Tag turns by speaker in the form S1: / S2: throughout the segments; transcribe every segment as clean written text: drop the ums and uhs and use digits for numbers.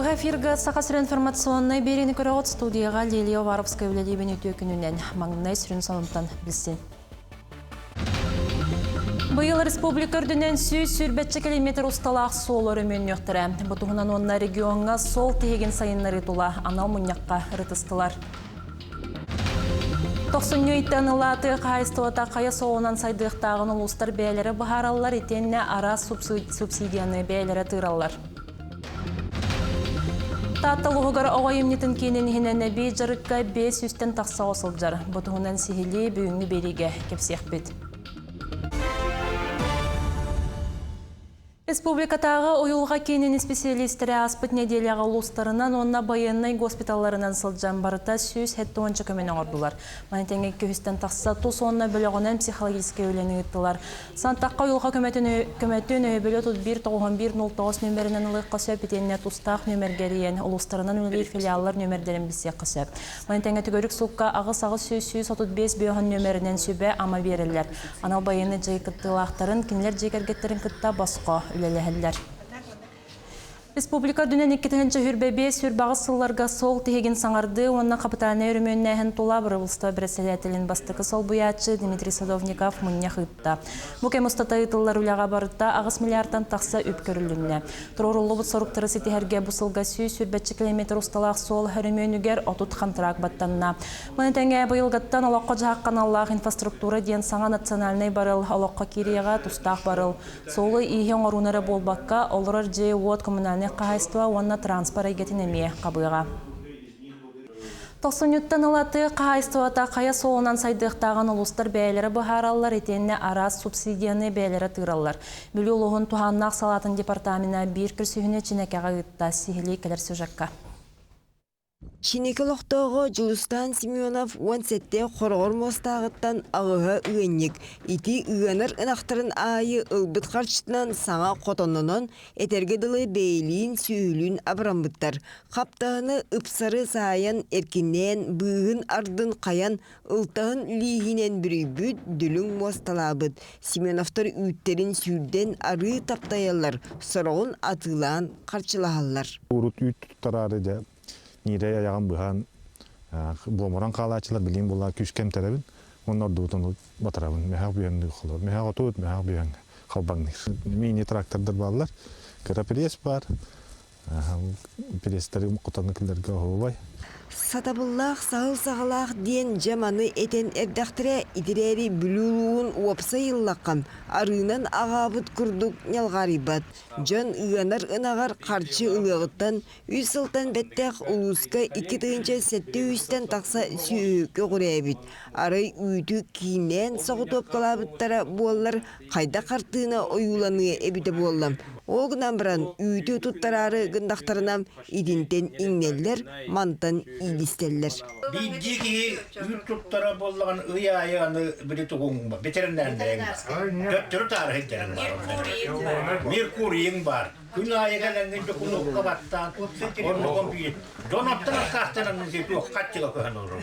S1: Быһа эфирга Саха сирин информационнай биэриини көрөҕүт студияҕа Лилия Уваровская үлэлиибин үтүө күнүнэн маҥнай сүрүн сонунтан билсин. Быйыл республика үрдүнэн 120 километр усталаах суол өрөмүөннүөхтэрэ. Бу туһунан уонна региоҥҥа суол тиһигин сайыннарыы тула анал мунньахха ырытыстылар. Тохсунньу ыйтан ыла тыа хаһаайыстыбата хайа суолунан сайдыахтааҕын улуустар бэйэлэрэ быһаараллар итиэннэ араас субсидияны бэйэлэрэ тыыраллар. Таатта улууһугар оҕо айымньытын киинин иһинэн эбии дьарыкка 500-тэн тахса оҕо сылдьар. Бу туһунан сиһилии бүгүҥҥү биэриигэ кэпсиэхпит. Республикатааҕы уйулҕа киинин исписэлиистэрэ ааспыт нэдиэлэҕэ улуустарынан уонна байыаннай госпиталларынан сылдьан барыта 170 көмөнү оҥордулар. Маны тэҥэ көһүстэн тахса тус уонна бөлөҕүнэн психологическай үлэни ыыттылар. Сантахха уйулҕа көмөтүн көмөтүн өйөбүлү 31 91 09 нүөмэринэн ылыахха сөп итиэннэ тустаах нүөмэргэ эрийэн улуустарынан үлэлиир филиаллар нүөмэрдэрин билсиэххэ сөп. Маны тэҥэ төгүрүк суукка 8 8 135 бөһөн нүөмэринэн сүбэ-ама биэрэллэр. Анал байыаннай дьайыы кыттыылаахтарын, кинилэр дьиэ кэргэттэрин кытта босхо үлэлэһэллэр. Республика үрдүнэн 2025 сүрбаҕыс сылларга суол тиһигин саҥардыы уонна хапытальнай өрөмүөннээһин тула бырабыылыстыба бэрэссэдээтэлин бастакы солбуйааччы Дмитрий Садовников мунньах ыытта. Бу кэм устата ыытыллар үлэҕэ барыта 8 миллиардтан тахса үп көрүлүннэ. Туруоруллубут соруктары ситиһэргэ бу сылга 120 километр усталаах суол өрөмүөнүгэр 30 хантыраак баттанна. Маны тэҥэ быйылгыттан олоххо-дьаһахха аналлаах инфраструктура диэн саҥа национальнай барыл олоххо киириэҕэ тустаах барыл. Суолу-ииһи оҥорууну эрэ буолбакка, олорор дьиэ-уот, коммунальнай хаһаайыстыба уонна транспорт эйгэтин эмиэ хабыаҕа. Тохсунньуттан ыла тыа хаһаайыстыбата хайа суолунан сайдыахтааҕын улуустар бэйэлэрэ быһаараллар итиэннэ араас субсидияны бэйэлэрэ тыыраллар. Бүлүү улууһун туһааннаах салаатын департамена биир көрсүһүүнү Чинэкэҕэ ыытта. Сиһилии кэлэр сюжекка.
S2: Чиники олохтооҕо Дьулустаан Семенов 17 хороҕор муостааҕыттан аҕыһа ыанньык, ити ыанар ынахтарын аайы ылбыт харчытынан саҥа хотоннонон, этэргэ дылы бэйэлиин сүөһүлүүн абыраммыттар. Хаптаһыны ыпсары саайан, эркиннээн, быыһын ардын хайан, ылтаһын лииһинэн бүрүйбүт, дүлүҥ муосталаабыт. Семеновтар үүттэрин сүүрдэн арыы таптайаллар, сороҕун атыылаан харчылаһаллар.
S3: Урут үүт туттараары дьэ ньирэй айаҕын быһан буомуран хаалааччылар билигин буолла күүскэ эмтэрэбин уонна ордубутун батарабын мөһөөх бүөҥнүү холор мөһөөх отут мөһөөх бүөҥ халбаҥныыр мини трактордар бааллар кыра пресс баар пресстары хотону киллэргэ оһуобай
S2: Сатабыллаах саһыл саҕалаах диэн дьэ маны этэн эрдэхтэрэ итирээри Бүлүү улууһун уопсай ыллаххам арыынан аҕаабыт курдук ньалҕаарыйбат Дьон ыанар ынаҕар харчы ылыаҕыттан үс сылтан бэттэх улууска 2007 үстэн тахса сүөһү көҕүрээбит. Арай үүтү кииннээн соҕотуопкалаабыттара буоллар, хайдах хартыына ойууланыа эбитэ буолла. Ол гынан баран үүтү туттараары гыннахтарына итинтэн иҥнэллэр, мантан иилистэллэр.
S4: Биирдии киһи үүт туттара буоллаҕына ый аайы аны били тугуҥ ветеринарнайыҥ бар. Төттөрү таары сылдьарыҥ бар. Меркурийиҥ бар. Күн аайы кэлэҥҥин дьокунуокка баттаан, онно компьютер. Дьон оттон аккаастанан туох хаччыга көһөн олорор.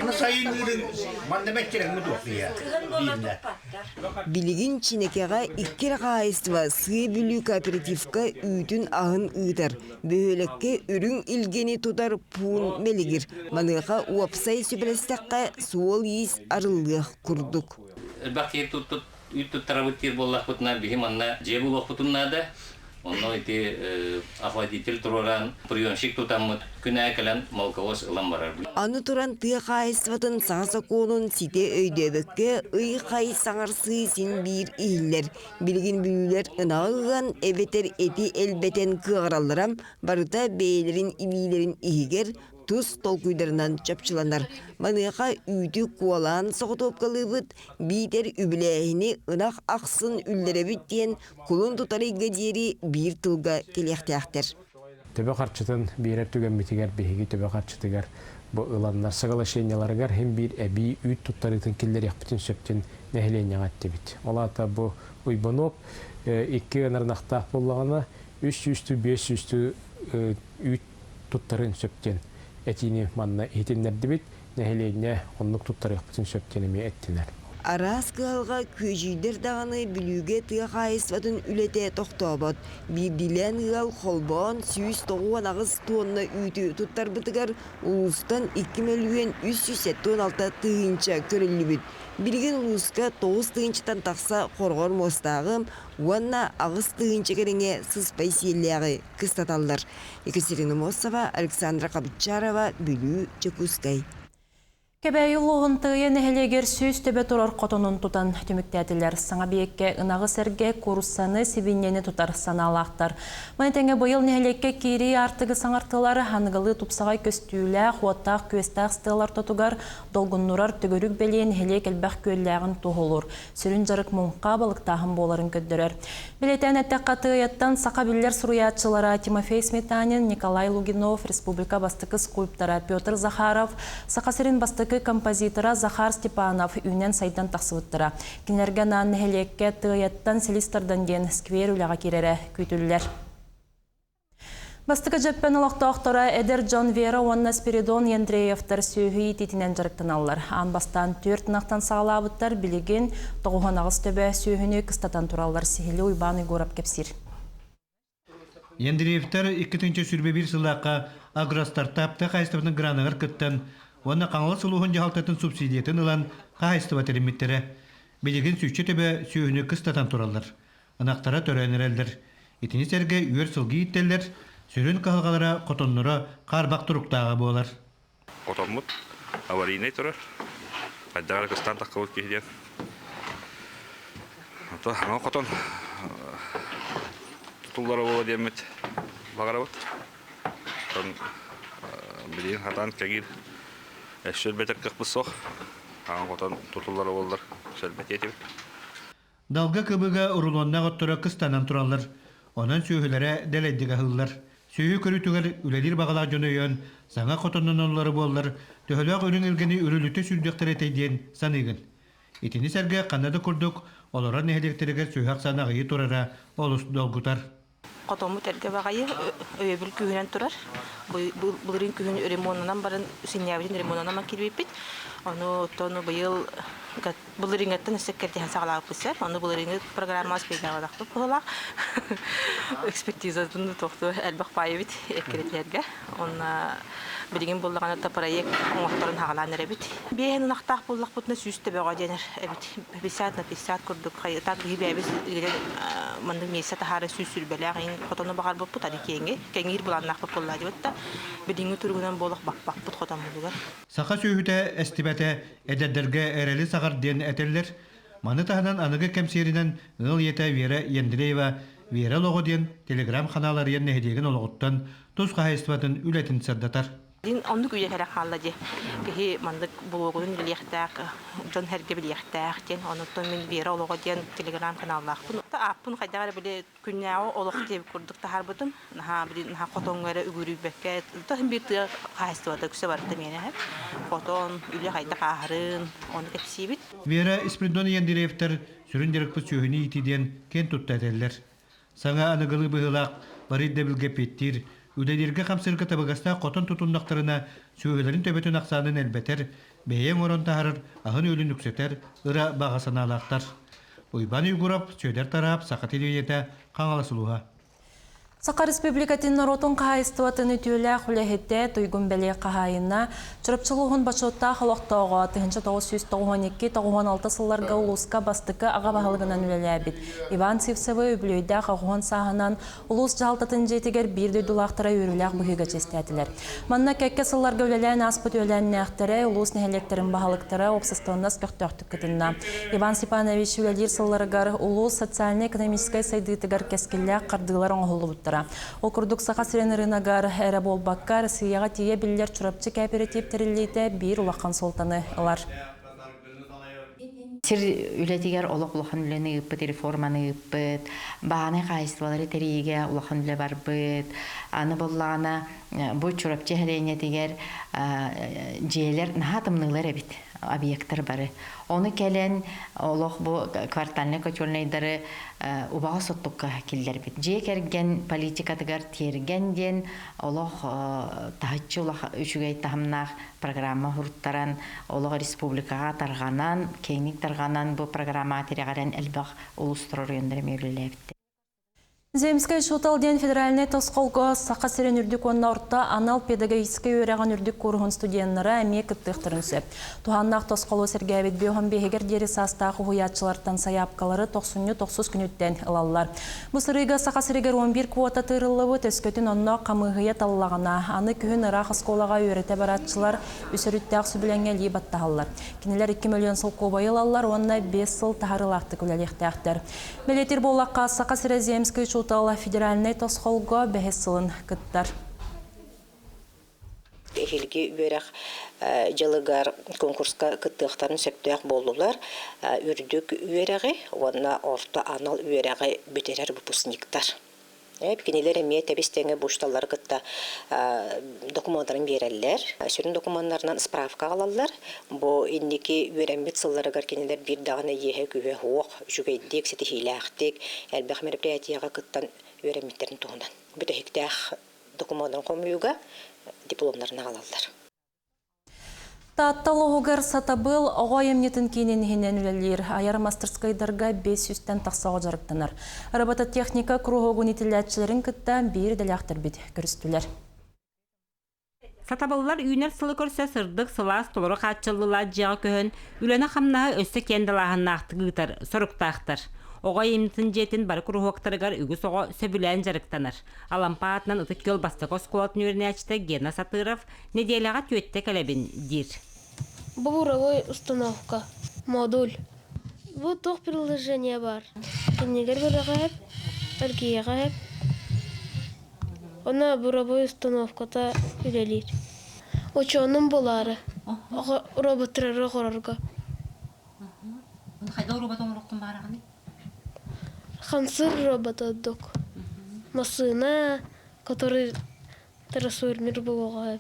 S4: Аны сайын манна мэччирэҥҥи туох диэ.
S2: Билигин Чинэкэҕэ икки эрэ хаһаайыстыба Сыа Бүлүү кооперативка үүтүн-аһын ыытар. Бөһүөлэккэ үрүҥ илгэни тутар пуун мэлигир. Маныаха уопсай сүбэлэстэххэ суол-иис арыллыах курдук.
S5: Элбэх киһи үүт туттарабыт диир буоллахпытына, биһи манна дьиэ булуохпутун наада. Онно ити охладитель туруоран, приемщик тутаммыт, күн аайы кэлэн молоковоз ылан барар.
S2: Аны туран тыа хаһаайыстыбатын саҥа сокуонун ситэ өйдөөбөккө ый-хай саҥарсыы син биир иһиллэр. Билигин бүлүүлэр ынаҕы ыган эбэтэр эти элбэтэн кыаҕыраллара барыта бэйэлэрин илиилэрин иһигэр тус толкуйдарынан чопчуланар. Маныаха үүтү куолаан соҕотуопкалыыбыт, биитэр үбүлээһини ынах ахсын үллэрэбит диэн кулун тутар ыйга диэри биир тылга кэлиэхтээхтэр.
S6: Төбө харчытын биэрэр түгэммитигэр биһиги төбө харчытыгар бу ыланнар соглашениеларыгар иһин биир эбии үүт туттарыытын киллэриэхпитин сөптүн нэһилиэнньэҕэ эттибит. Ол аата бу Уйбанов икки ынырнахтаах буоллаҕына үс сүүстүү биэс сүүстүү үүт туттарын сөп диэн этиини манна иһитиннэрдибит. Нэһилиэнньэ оннук туттарыахпытын сөп диэн эмиэ эттилэр.
S2: Араас кыһалҕа күөдьүйдэр даҕаны Бүлүүгэ тыа хаһаайыстыбатын үлэтэ тохтообот. Биирдиилээн ыал холбоон 198 туонна үүтү туттарбытыгар улуустан 2 376 000 көрүллүбүт. Билигин улууска 9 тыһыынчаттан тахса хороҕор муостааҕы уонна 8 тыһыынча кэриҥэ сыспай сиэллээҕи кыстаталлар. Екатерина Мосова, Александра Кабычарова, Бүлүү, Дьокуускай.
S1: Кэбээйи улууһун Тыайа нэһилиэгэр 100 төбө турар хотонун тутан түмүктээтилэр. Саҥа эбийиэккэ ынаҕы сэргэ кууруссаны, сибиинньэни тутар санаалаахтар. Маны тэҥэ быйыл нэһилиэккэ киирии аартыгы саҥартылар, аныгылыы тупсаҕай көстүүлээх, уоттаах-күөстээх стелалар тотугар долгуннурар төгүрүк бэлиэ нэһилиэк элбэх күөллээҕин туоһулуур. Сүрүн дьарык муҥха балыктааһын буоларын көрдөрөр. Бэлиэтээн эттэххэ, Тыайаттан саха биллэр суруйааччылара Тимофей Сметанин, Николай Лугинов, республика бастакы скульптора Петр Захаров, Саха сирин бастакы композитора Захар Степанов үүнэн-сайдан тахсыбыттара. Кинилэргэ анаан нэһилиэккэ Тыайаттан силис тардан диэн сквер үлэҕэ киирэрэ күүтүллэр. Бастакы Дьөппөн олохтоохторо эдэр дьон Вера уонна Спиридон Ендреевтар сүөһү иитиитинэн дьарыктаналлар. Аан бастаан түөрт ынахтан саҕалаабыттар, билигин 98 төбө сүөһүнү кыстатан тураллар. Сиһилии Уйбаан Егоров кэпсиир.
S7: Ендреевтэр 2021 сыллаахха агростартап тыа хаһаайыстыбатын граныгар кыттан уонна Хаҥалас улууһун дьаһалтатын субсидиятын ылан хаһаайыстыба тэриммиттэрэ. Билигин сүүсчэ төбө сүөһүнү кыстатан тураллар. Ынахтара төрөөн эрэллэр. Итини сэргэ үөр сылгы ииттэллэр, сүрүн кыһалҕалара хотонноро хаарбах туруктааҕа буолар.
S8: Хотоммут аварийнай турар. Хайдах эрэ кыстаан таххыбыт киһи диэн. Ото хаҥа хотон тутуллара буолуо диэммит баҕарабыт. Оттон билигин хатаан кэҥиир өссө элбэтэр кыахпыт суох. Хаҥа хотон тутуллара буоллар сөлбөтүө этибит.
S7: Далга кыбыга урулуоннаах отторо кыстанан тураллар. Онон сүөһүлэрэ дэлэйдик аһыыллар. Сүөһү көрүүтүгэр үлэлиир баҕалаах дьону өйөөн, саҥа хотонноноллоро буоллар, төһөлөөх үрүҥ илгэни үрүлүтэ сүүрдүөхтэрэ этэй диэн саныыгын. Итини сэргэ ханна да курдук олорор нэһилиэктэригэр сүөһү ахсаана аҕыйыы турара олус долгутар.
S9: Хотоммут эргэ баҕайы өйөбүл күүһүнэн турар. Былырыын күһүн ремонунан баран синньээбитин ремонунан киирбиппит. Ону оттон быйыл былырыыҥҥаттан өссө кэрдиһэн саҕалаабыппыт сэр. Ону былырыыҥҥы программаҕа успейдаабатахпыт быһыылаах. Экспертизатын тохту элбэх баай эбит эккирэтиһэргэ. Онно билигин буллаҕына та проект оҥотторун хаҕалаан эрэбит. Биэһин ынахтаах буллахпытына 100 төбөҕө диэн эбит. 50 на 50 курдук так биһи бэйэбит маннык миэстэ таһаара 120-лээх иҥ хотону баҕарбыппыт аны киэҥи кэҥиир былааннаахпыт буоллаа дибит да билиҥҥи туругунан буолах баппаппыт хотоммутугар.
S7: Саха сүөһүтэ эстибэтэ эдэрдэргэ эрэли саҕар диэн этэллэр. Маны таһынан аныгы кэм сиэринэн ыал ийэтэ Вера Ендреева Вера олоҕо диэн телеграм-ханаал арыйан нэһилиэгин олоҕуттан тус хаһаайыстыбатын үлэтин сырдатар.
S9: Оннук үйэ кэлэн хаалла дии. Киһи маннык блогунун билиэхтээх, дьон сэргэ билиэхтээх диэн. Онуттан мин Вера олоҕо диэн телеграм-каналлаахпын. Ааппын хайдах эрэ били күннээҕи олох диэбит курдук таһаарбытым. Наһаа били наһаа хотоҥҥо эрэ үгүрүйбэккэ, тыһын биир тыа хаһаайыстыбата үксэ барыта миэнэ хотон, үлэ хайдах ааһарын, ону кэпсиибит.
S7: Вера Спиридон Андреевтар сүрүн дьарыкпыт сүөһүнү иитии диэн киэн тутта этэллэр. Саҥа аныгылыы быһыылаах бары ирдэбилгэ эппиэттиир, үлэлииргэ-хамсыырга табыгастаах хотон тутуннахтарына сүөһүлэрин төбөтүн ахсаанын элбэтэр, бэйэ оҥорон таһаарар аһын-үөлүн үксэтэр ыра баҕа санаалаахтар. Уйбаан Уйгуров, Сүөдэр Тараап, Саха телевидениетэ, Хаҥалас улууһа.
S1: Саха Республикатын норуотун хаһаайыстыбатын үтүөлээх үлэһитэ Туйгун бэлиэ хаһаайына, Чурапчы улууһун бочуоттаах олохтооҕо 1992-96 сылларга улууска бастакы аҕа баһылыгынан үлэлээбит Иван Сивцевы үбүлүөйдээх 80 сааһынан улуус дьаһалтатын дьиэтигэр биир дойдулаахтара үөрүүлээх быһыыга чиэстээтилэр. Манна кэккэ сылларга үлэлээн ааспыт үөлээннээхтэрэ, улуус нэһилиэктэрин баһылыктара уопсастыбаннас көхтөөхтүк кытынна. Иван Степанович үлэлиир сылларыгар улуус социальнай-экономическай сайдыытыгар кэскиллээх хардыылар оҥоһуллубуттара. Ол курдук Саха сирин ырыынагар эрэ буолбакка, Россияҕа тиийэ биллэр Чурапчы кооператив тэриллиитэ биир улахан суолтаны ылар.
S10: Сир үлэтигэр олох улахан үлэни ыыппыт, реформаны ыыппыт, баанай хаһаайыстыбалары тэрийиигэ улахан үлэ барбыт. Аны буоллаҕына, бу Чурапчы сэлиэнньэтигэр дьиэлэр наһаа тымныылар эбит. объекттар бары. Ону кэлэн олох бу квартальнай котельнайдары убаҕас оттукка киллэрбит. Дьиэ кэргэн политикатыгар тиэргэн диэн олох таһыччы үчүгэй таһымнаах программа хуруттаран, олох республикаҕа тарҕанан, киэҥник тарҕанан бу программаҕа тирэҕирэн элбэх улуустар оройуоннара эмиэ үлэлээбиттэр.
S1: Земскэй учуутал диэн федеральнай тосхолго Саха сирин үрдүк уонна орто анал педагогическай үөрэҕин үрдүк кууруһун студеннара эмиэ кыттыахтарын сөп. Туһааннаах тосхолу сэргээбит биоһон биэһигэр диэри саастаах уһуйааччылартан сайаапкалары тохсунньу тохсус күнүттэн ылаллар. Бу сырыыга Саха сиригэр 11 квота тыырыллыбыт, өскөтүн онно хамыыһыйа таллаҕына, аны күһүн ыраах оскуолаҕа үөрэтэ барааччылар үс өрүттээх сөбүлэҥҥэ илии баттаһаллар. Кинилэр 2 мөлүйүөн солкуобайы ылаллар уонна 5 сыл таһаарыылаахтык үлэлиэхтээхтэр. Бэлиэтиир буоллахха, Саха сирэ Земскэй учуутал федеральнай тосхолго бэһис сылын кыттар.
S11: Эһиилги үөрэх дьылыгар конкурска кыттыахтарын сөптөөх буоллулар. Үрдүк үөрэҕи уонна орто анал үөрэҕи бүтэрэр выпускниктар. Кинилэр эмиэ тэбис-тэҥэ почталары кытта докумуоннарын биэрэллэр. Сүрүн докумуоннарынан справка аҕалаллар. Бу инники үөрэммит сылларыгар кинилэр биир даҕаны иэһэ-күүһэ суох, үчүгэйдик, ситиһиилээхтик, элбэх мероприятиеҕа кыттан үөрэммиттэрин туһунан. Бүтэһиктээх докумуоннарын хомуйууга дипломнарын аҕалаллар.
S1: Таатта улууһугар Сатабыл оҕо айымньытын киинин иһинэн үлэлиир айар мастерскайдарга 500-тэн тахса оҕо дьарыктанар. Робототехника куруһуогун иитиллээччилэрин кытта биир идэлээхтэрбит көрүстүлэр.
S12: Сатабыллар үүнэр сылы көрсө сырдык, сылаас, толору хааччыллыылаах дьиэҕэ көһөн, үлэни-хамнаһы өссө киэҥ далааһыннаахтык ыытар соруктаахтар. Оҕо айымньытын дьиэтин бары куруһуоктарыгар үгүс оҕо сөбүлээн дьарыктанар. Алампа аатынан Ытык Күөл бастакы оскуолатын үөрэнээччитэ Гена Сатыров Нэдиэлэҕэ түөттэ кэлэбин, диир.
S13: Бу буровой установка, модуль. Бу туох приложение бар? Кинигэр быраҕа эргийэҕэ Она буровой установката үлэлиир. Учуонум булаары, роботтары оҕорорго.
S12: Хайда робот оҥоруоххун баараҕыный?
S13: Хамсыыр робот ордук. Массыына, который Трансформер буолуоҕа.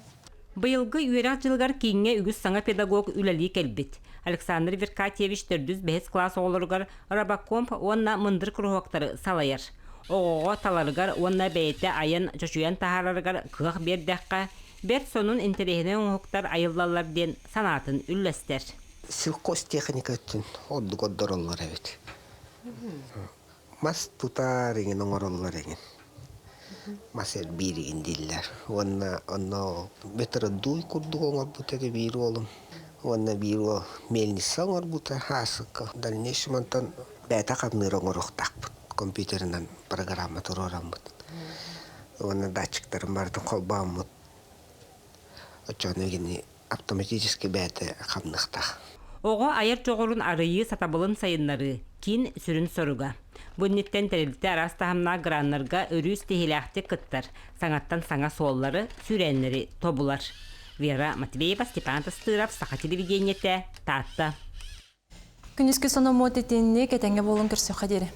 S12: Быйылгы үөрэх дьылыгар кииҥҥэ үгүс саҥа педагог үлэлии кэлбит. Александр Веркатьевич төрдүс-бэһис кылаас оҕолоругар робокомп уонна мындыр куруһуоктары салайар. Оҕоҕо таларыгар уонна бэйэтэ айан, чочуйан таһаарарыгар кыах биэрдэххэ, бэрт сонун интэриэһинэй оҥоһуктар айыллаллар диэн санаатын үллэстэр.
S14: Сельхозтехника өттүн ордук ордороллор эбит. Мас тутар иҥин оҥороллор иҥин. Мас эрбиир игин дииллэр. Уонна онно метродуй курдук оҥорбут этэ биир уолум. Уонна биир уол мельница оҥорбута аасыкка. Дальнейшем онтон бэйэтэ хамныыр оҥоруохтаахпыт. Компьютерынан программа туруораммыт. Уонна датчиктарын барытын холбооммут. Оччоҕуна кини автоматически бэйэтэ хамныахтаах.
S12: Оҕо айар дьоҕурун арыйыы, сатабылын сайыннарыы киин сүрүн соруга. Бу инниттэн тэрилтэ араас таһымнаах граннарга өрүү ситиһиилээхтик кыттар, саҥаттан саҥа суоллары, сүүрээннэри тобулар. Вера Матвеева, Степан Тастыров, Саха телевидениетэ, Таатта.
S1: Күнүскү сономмут итинник этэҥҥэ буолун көрсүөххэ диэри.